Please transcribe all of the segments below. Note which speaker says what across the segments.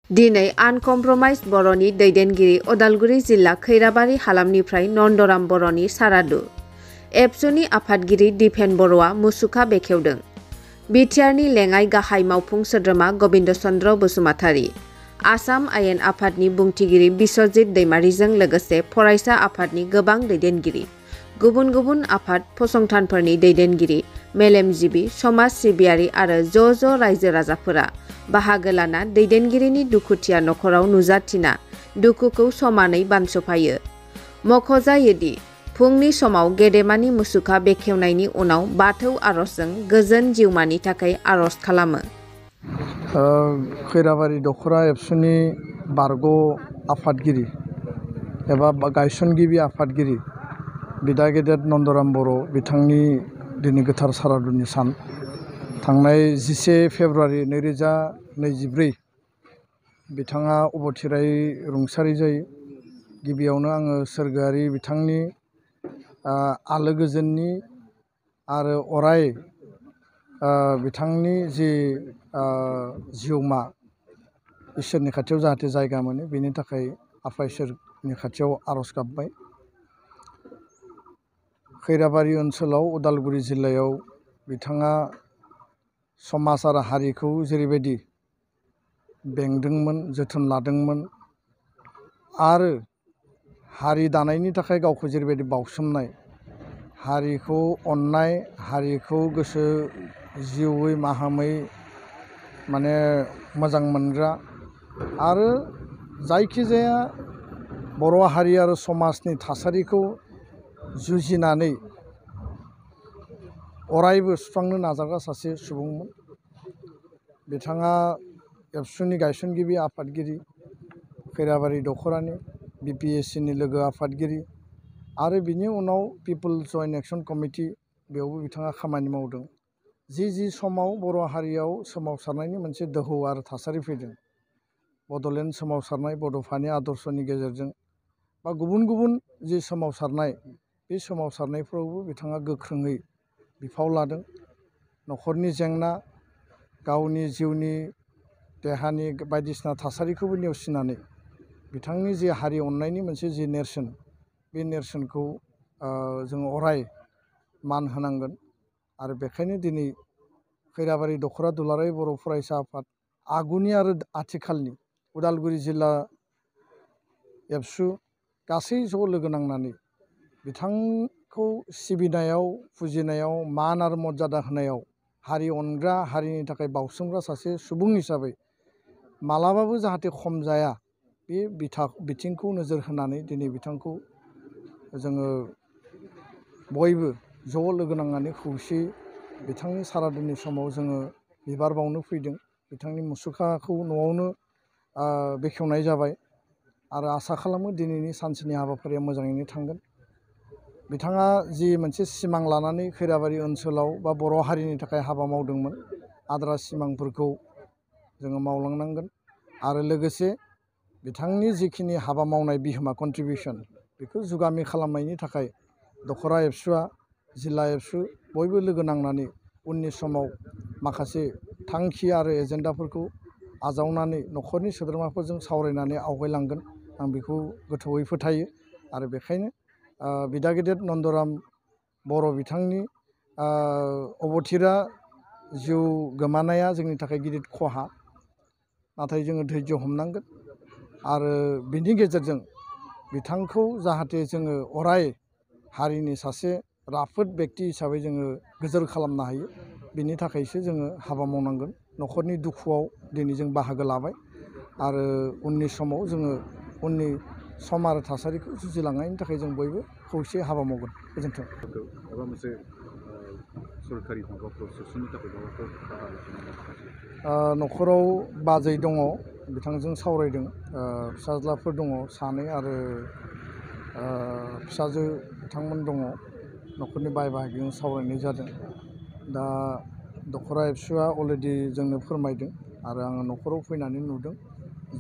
Speaker 1: दिनै आनकम्प्रमाइज बर'नि दैदेनगिरि उदालगुरि जिल्ला खैराबारि हालामनिफ्राय नन्दराम बर'नि सारादु। एबसुनि आफादगिरि दिपेन बर'आ मुसुखा बेखेवदों। बिटिआरनि लेङाइ गाहाय मावफुं सोद्रोमा गबिन्द चन्द्र बसुमतारी, आसाम आयेन आफादनि बुंथिगिरि बिस्वजित दैमारिजों लोगोसे फरायसा आफादनि गोबां दैदेनगिरि, गुबुन गुबुन आफाद फसंथानफोरनि दैदेनगिरि, मेलेमजिबि, समाज सिबियारि आरो ज' रायजो राजाफोरा बाहागो लाना दैदेनगिरिनि दुखुथिया नखराव नुजाथिना दुखुखौ समानै बानस'फायो। मख'जायोदि फुंनि समाव गेदेमानि मुसुखा बेखेवनायनि उनाव बाथौ आर'जजों गोजोन जिउमानि थाखाय आर'ज खालामो।
Speaker 2: खैराबारि दख'रा एबसुनि बारग' आफादगिरि एबा गायसनगिरि आफादगिरि बिदा गेदेर नन्दराम बर' बिथांनि दिनै गोथार सारादुनि सान। थांनाय 11 फेब्रुवारि 2024 बिथाङा अबथिरायै रुंसारि जायो। गिबियावनो आङो सोरगोआरि बिथांनि आलो गोजोननि आरो अराय बिथांनि जि जिउमा इसोरनि खाथियाव जाहाथे जायगा मोनो बेनि थाखाय आफा इसोरनि खाथियाव आर'ज गाबबाय। खैराबारि ओनसोलाव उदालगुरि जिल्लायाव बिथाङा समाज आरो हारिखौ जेरैबायदि बेंदोंमोन, जोथोन लादोंमोन आरो हारि दानायनि थाखाय गावखौ जेरैबायदि बाउसोमनाय, हारिखौ अननाय, हारिखौ गोसो जिउयै माहामै माने मोजां मोनग्रा आरो जायखिजाया बर' हारि आरो समाजनि थासारिखौ जुजिनानै अरायबो सुस्रांनो नाजाग्रा सासे सुबुंमोन। बिथाङा एबसुनि गायसनगिरि आफादगिरि, खैराबारि दख'रानि BPSCनि लोगो आफादगिरि आरो बिनि उनाव पिपल्स जयेन्ट एक्सन कमिटि बेयावबो बिथाङा खामानि मावदों। जि समाव बर' हारियाव सोमावसारनायनि मोनसे दोहौ आरो थासारि फैदों, बड'लेण्ड सोमावसारनाय, बड'फानि आदर्शनि गेजेरजों बा गुबुन गुबुन जि सोमावसारनाय, बे सोमावसारनायफ्रावबो बिथाङा गोख्रोङै बिफाव लादों। न'खरनि जेंना, गावनि जिउनि देहानि बायदिसिना थासारिखौबो नेवसिनानै बिथांनि जि हारि अननायनि मोनसे जि नेरसोन, बे नेरसोनखौ जोङो अराय मान होनांगोन। आरो बेखायनो दिनै खैराबारि दख'रा दुलाराय बर' फरायसा आफाद आगुनि आरो आथिखालनि उदालगुरि जिल्ला एबसु गासै ज' लोगो नांनानै बिथांखौ सिबिनायाव, फुजिनायाव, मान आरो मर्यादा होनायाव, हारि अनग्रा, हारिनि थाखाय बाउसोमग्रा सासे सुबुं हिसाबै मालाबाबो जाहाथे खम जाया, बे बिथिंखौ नोजोर होनानै दिनै बिथांखौ जोङो बयबो ज' लोगो नांनानै खौसेयै बिथांनि सारादुनि समाव जोङो बिबार बावनो फैदों। बिथांनि मुसुखाखौ न'आवनो बेखेवनाय जाबाय आरो आसा खालामो दिनैनि सानसेनि हाबाफारिया मोजाङैनो थांगोन। बिथाङा जि मोनसे सिमां लानानै खैराबारि ओनसोलाव बा बर' हारिनि थाखाय हाबा मावदोंमोन, आद्रा सिमांफोरखौ जोङो मावलांनांगोन आरो लोगोसे बिथांनि जिखिनि हाबा मावनाय बिहोमा कन्ट्रिबिउसन, बेखौ जुगामि खालामनायनि थाखाय दख'रा एबसुआ, जिल्ला एबसु बयबो लोगो नांनानै उननि समाव माखासे थांखि आरो एजेन्डाफोरखौ आजावनानै न'खरनि सोद्रोमाफोरजों सावरायनानै आवगायलांगोन, आं बेखौ गोथौयै फोथायो। आरो बेखायनो बिदा गेदेर नन्दराम बर' बिथांनि अबथिरा जिउ गोमानाया जोंनि थाखाय गिदिर खहा, नाथाय जोङो धैर्य हमनांगोन आरो बिनि गेजेरजों बिथांखौ जाहाथे जोङो अराय हारिनि सासे राफोद बेक्ति हिसाबै जोङो गोजोर खालामनो हायो, बिनि थाखायसो जोङो हाबा मावनांगोन। न'खरनि दुखुआव दिनै जों बाहागो लाबाय आरो उननि समाव जोङो उननि सम आरो थासारिखौ जुजिलांनायनि थाखाय जों बयबो खौसे हाबा मावगोन। गोजोन्थों।
Speaker 3: माबा मोनसे सरकारि माबाफोर सोसननो थाखाय माबाफोर राहा
Speaker 2: न'खराव बाजै दङ, बिथांजों सावरायदों। फिसाज्लाफोर दङ 2 आरो फिसाजो बिथांमोन दङ। न'खरनि बाय बाहागिजों सावरायनाय जादों। दा दख'रा एबसुआ अलरेडि जोंनो फोरमायदों आरो आङो न'खराव फैनानै नुदों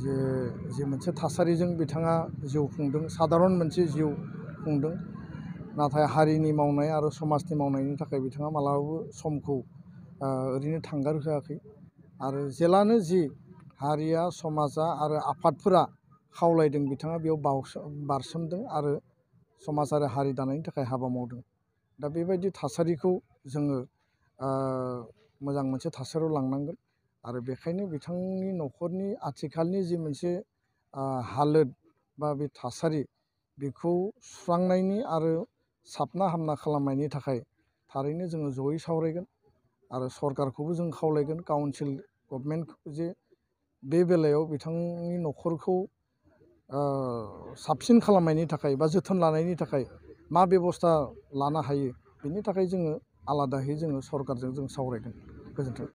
Speaker 2: जे मोनसे थासारिजों बिथाङा जिउ खुंदों, सादारन मोनसे जिउ खुंदों। नाथाय हारिनि मावनाय आरो समाजनि मावनायनि थाखाय बिथाङा मालाबाबो समखौ ओरैनो थांगार होआखै आरो जेलानो जि हारिया समाजा आरो आफादफोरा खावलायदों बिथाङा बेयाव बारसोमदों आरो समाज आरो हारि दानायनि थाखाय हाबा मावदों। दा बेबायदि थासारिखौ जोङो मोजां मोनसे थासारियाव लांनांगोन आरो बेखायनो बिथांनि न'खरनि आथिखालनि जि मोनसे हालोद बा बे थासारि बेखौ सुस्रांनायनि आरो साबना हामना खालामनायनि थाखाय थारैनो जोङो जयै सावरायगोन आरो सरकारखौबो जों खावलायगोन काउन्सिल गभर्नमेन्टखौ जे बे बेलायाव बिथांनि न'खरखौ साबसिन खालामनायनि थाखाय बा जोथोन लानायनि थाखाय मा बेबस्था लानो हायो बेनि थाखाय जोङो आलादायै जोङो सरकारजों जों सावरायगोन। गोजोन्थों।